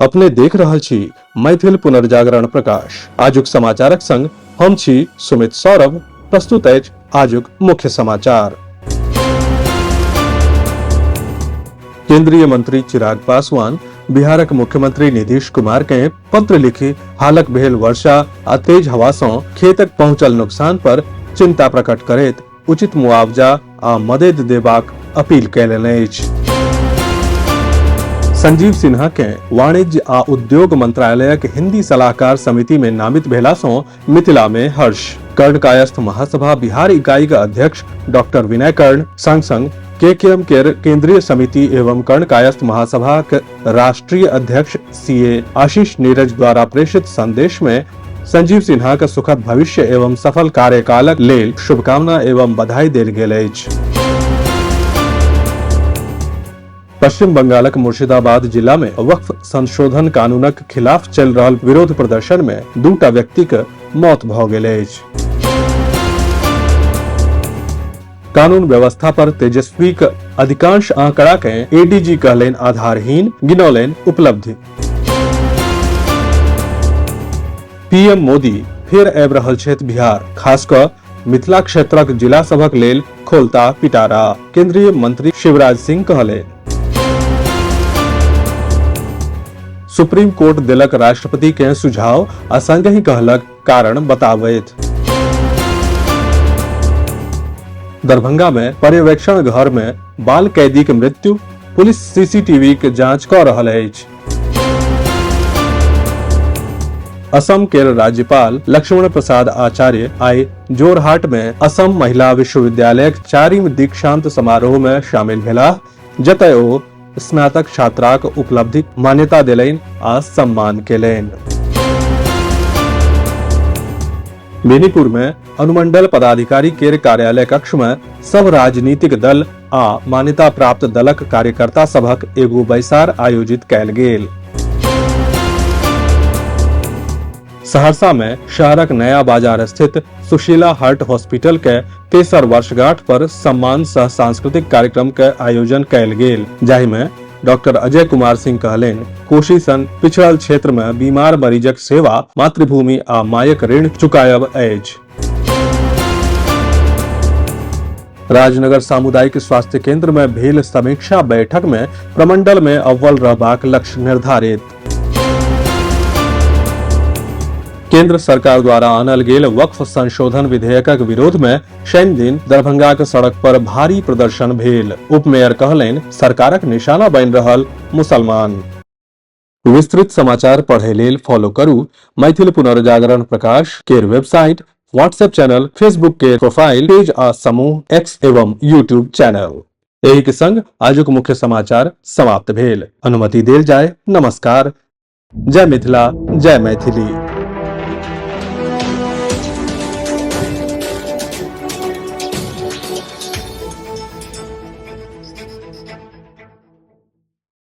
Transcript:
अपने देख रहल छी मैथिल पुनर्जागरण प्रकाश। आजुक समाचारक संग हम छी सुमित सौरभ। प्रस्तुत अछि आजुक मुख्य समाचार। केंद्रीय मंत्री चिराग पासवान बिहारक मुख्यमंत्री नीतीश कुमार के पत्र लिखि हालक भेल वर्षा आ तेज हवा सं खेतक पहुंचल नुकसान पर चिंता प्रकट करैत उचित मुआवजा आ मदद देबाक अपील कयलनि अछि। संजीव सिन्हा के वाणिज्य आ उद्योग मंत्रालयक हिंदी सलाहकार समिति में नामित भेला सं मिथिला में हर्ष। कर्ण कायस्थ महासभा बिहार इकाई के अध्यक्ष डॉक्टर विनय कर्ण संग संग केकेएम के केंद्रीय समिति एवं कर्ण कायस्थ महासभा के राष्ट्रीय अध्यक्ष सीए आशीष नीरज द्वारा प्रेषित संदेश में संजीव सिन्हा के सुखद भविष्य एवं सफल कार्यकालक लेल शुभकामना एवं बधाई देल गेल अछि। पश्चिम बंगालक मुर्शिदाबाद जिला में वक्फ संशोधन कानूनक खिलाफ चलि रहल विरोध प्रदर्शन में दूटा व्यक्तिक मौत भऽ गेल अछि। कानून व्यवस्था पर तेजस्वीक अधिकांश आंकड़ा के एडीजी कहलनि आधारहीन, गिनौलनि उपलब्धि। पीएम मोदी फेर आबि रहल छथि बिहार, खास कऽ मिथिला क्षेत्रक जिला सभक लेल खोलता पिटारा, केंद्रीय मंत्री शिवराज सिंह कहलनि। सुप्रीम कोर्ट देलक राष्ट्रपति के सुझाव आ संगहि कहलक कारण बताबैत। दरभंगा में पर्यवेक्षण घर में बाल कैदी के मृत्यु, पुलिस सीसीटीवी के जांच क रहल अछि। असम के राज्यपाल लक्ष्मण प्रसाद आचार्य आइ जोरहाट में असम महिला विश्वविद्यालयक चारिम दीक्षांत समारोह में शामिल भेलाह, जतय ओ स्नातक छात्राक उपलब्धिक मान्यता देलनि आ सम्मान केलनि। बेनीपुर में अनुमंडल पदाधिकारी केर कार्यालय कक्ष में सब राजनीतिक दल आ मान्यता प्राप्त दलक कार्यकर्ता सभक एगो बैसार आयोजित कयल गेल। सहरसा में शहरक नया बाजार स्थित सुशीला हार्ट हॉस्पिटल के तेसर वर्षगांठ पर सम्मान सह सांस्कृतिक कार्यक्रम के आयोजन कयल गेल, जाहि में डॉक्टर अजय कुमार सिंह कहलनि, कोशी सन पिछड़ल क्षेत्र में बीमार मरीजक सेवा मातृभूमि आ मायक ऋण चुकायब अछि। राजनगर सामुदायिक स्वास्थ्य केंद्र में भेल समीक्षा बैठक में प्रमंडल में अव्वल रहबाक लक्ष्य निर्धारित। केंद्र सरकार द्वारा आनल गेल वक्फ संशोधन विधेयकक विरोध में शनि दिन दरभंगाक सड़क पर भारी प्रदर्शन भेल। उप मेयर कहलनि, सरकारक निशाना बनि रहल मुसलमान। विस्तृत समाचार पढ़े लेल फॉलो करू मैथिल पुनर्जागरण प्रकाश केर वेबसाइट, व्हाट्सएप चैनल, फेसबुक के प्रोफाइल पेज आ समूह एक्स एवं यूट्यूब चैनल। एहि के संग आजुक मुख्य समाचार समाप्त भेल। अनुमति देल जाय। नमस्कार। जय मिथिला, जय मैथिली।